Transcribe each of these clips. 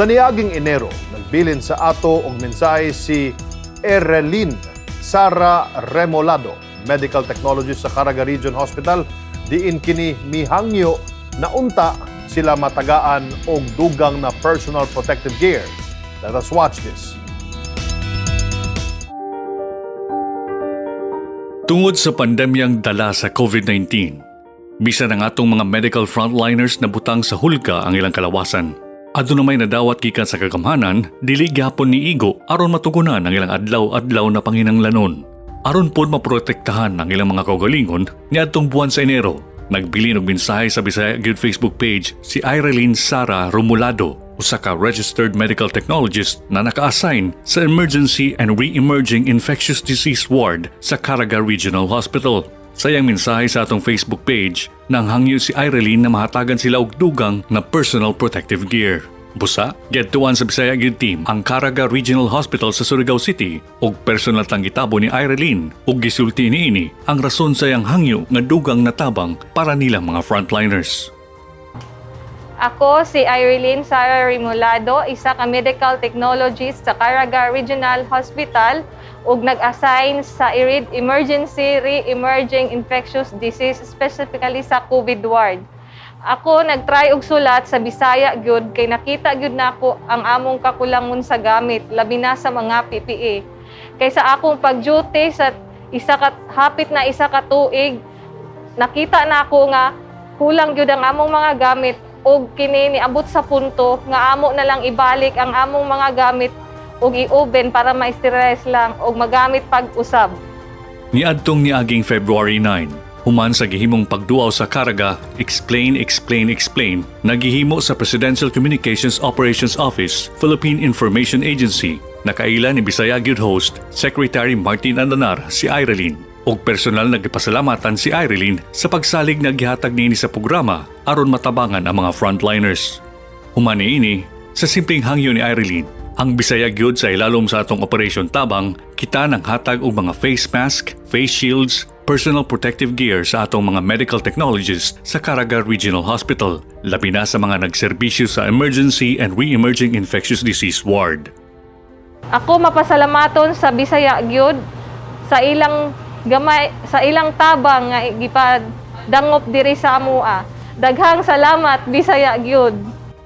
Sa niaging Enero, nagbilin sa ato og mensahe si Erelyn Sara Remolado, medical technologist sa Caraga Region Hospital, diin kini mihangyo na unta sila matagaan og dugang na personal protective gear. Let us watch this. Tungod sa pandemyang dala sa COVID-19, bisan ang atong mga medical frontliners na butang sa hulga ang ilang kalawasan. Aduna may nadawat gikan sa kagamhanan, dili gyapon ni igo aron matugunan ang ilang adlaw-adlaw na panginanglanon. Aron pod maprotektahan ang ilang mga kaugalingon, niadtong buwan sa Enero, nagbilin og mensahe sa Bisaya Gyud Facebook page si Irelene Sara Romulado, usa ka registered medical technologist na naka-assign sa Emergency and Re-Emerging Infectious Disease Ward sa Caraga Regional Hospital. Sa iyang mensahe sa atong Facebook page, nanghangyo si Irelene na mahatagan sila og dugang na personal protective gear. Busa, giadtuan sa Bisaya Gyud Team ang Caraga Regional Hospital sa Surigao City ug personal tang gitabo ni Irelene ug gisulti niini ang rason sa iyang hangyo nga dugang natabang para nilang mga frontliners. Ako si Irene Sara Rimulado, isa ka medical technologist sa Caraga Regional Hospital ug nag-assign sa IRID Emergency Re-Emerging Infectious Disease, specifically sa COVID ward. Ako nagtry og sulat sa Bisaya gyud kay nakita gyud nako ang among kakulangon sa gamit, labi na sa mga PPE. Kay sa akong pag-duty sa isa ka hapit na 1 ka tuig, nakita nako nga kulang gyud ang among mga gamit ug kini niabot sa punto nga amo na lang ibalik ang among mga gamit ug i-oven para ma-sterilize lang ug magamit pag-usab. Niadtong niaging February 9, human sa gihimong pagduaw sa Caraga, Explain, Explain, Explain, nagihimo sa Presidential Communications Operations Office, Philippine Information Agency, nakaila ni Bisaya Gyud host, Secretary Martin Andanar si Irelene. Og personal nagpasalamatan si Irelene sa pagsalig na gihatag niini sa programa aron matabangan ang mga frontliners. Human niini, sa simpleng hangyo ni Irelene, ang Bisaya gyud sa ilalom sa atong Operation Tabang, kita nang hatag og mga face mask, face shields, personal protective gear sa atong mga medical technologists sa Caraga Regional Hospital, labi na sa mga nagserbisyo sa Emergency and Re-Emerging Infectious Disease Ward. Ako mapasalamaton sa Bisaya gyud sa ilang gamay, sa ilang tabang nga gipadangop diri sa amoa. Daghang salamat, Bisaya gyud.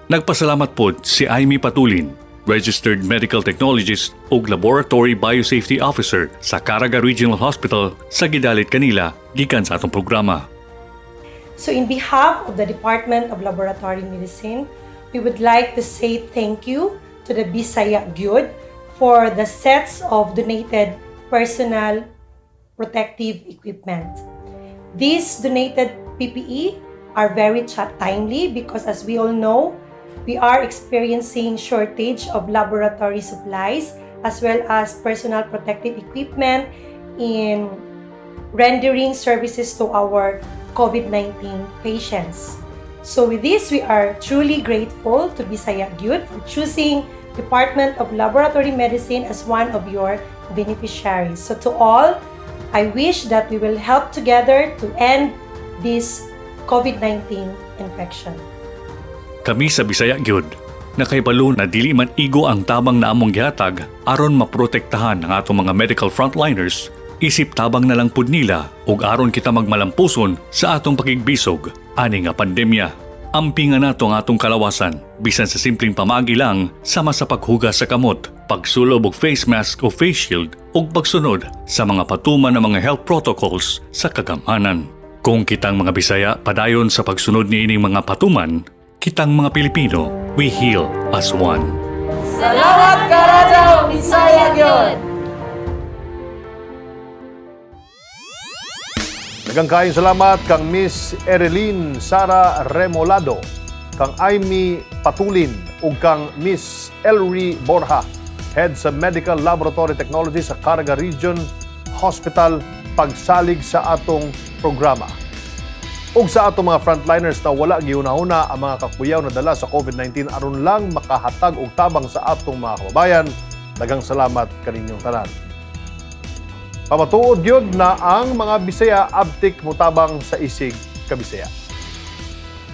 Nagpasalamat pod si Amy Patulin, registered medical technologist ug laboratory biosafety officer sa Caraga Regional Hospital sa gidalit kanila gikan sa atong programa. So, in behalf of the Department of Laboratory Medicine, we would like to say thank you to the Bisaya Gyud for the sets of donated personal protective equipment. These donated PPE are very timely because, as we all know, we are experiencing shortage of laboratory supplies as well as personal protective equipment in rendering services to our COVID-19 patients. So with this, we are truly grateful to Bisaya Gyud for choosing Department of Laboratory Medicine as one of your beneficiaries. So to all, I wish that we will help together to end this COVID-19 infection. Kami sa Bisaya Gyud, nakaibalo na dili man igo ang tabang na among gihatag aron maprotektahan ang atong mga medical frontliners, isip tabang na lang pud nila ug aron kita magmalampuson sa atong pakigbisog ani nga pandemya. Ampinga nato ang atong kalawasan bisan sa simpleng pamaagi lang sama sa paghugas sa kamot, pagsulob og face mask o face shield ug pagsunod sa mga patuman ng mga health protocols sa kagamhanan. Kung kitang mga Bisaya padayon sa pagsunod niining mga patuman, kitang mga Pilipino, we heal as one. Salamat Caraga, Bisaya gyud. Daghang kayong salamat kang Miss Ereline Sara Remolado, kang Amy Patulin ug kang Miss Elrie Borja, Head sa Medical Laboratory Technology sa Caraga Region Hospital, pagsalig sa atong programa. Ug sa atong mga frontliners na wala gihuna-huna ang mga kakuyaw na dala sa COVID-19 aron lang makahatag og tabang sa atong mga kababayan, daghang salamat kaninyong tanan. Pamatuod gyud na ang mga Bisaya abtik motabang sa isig kabisaya.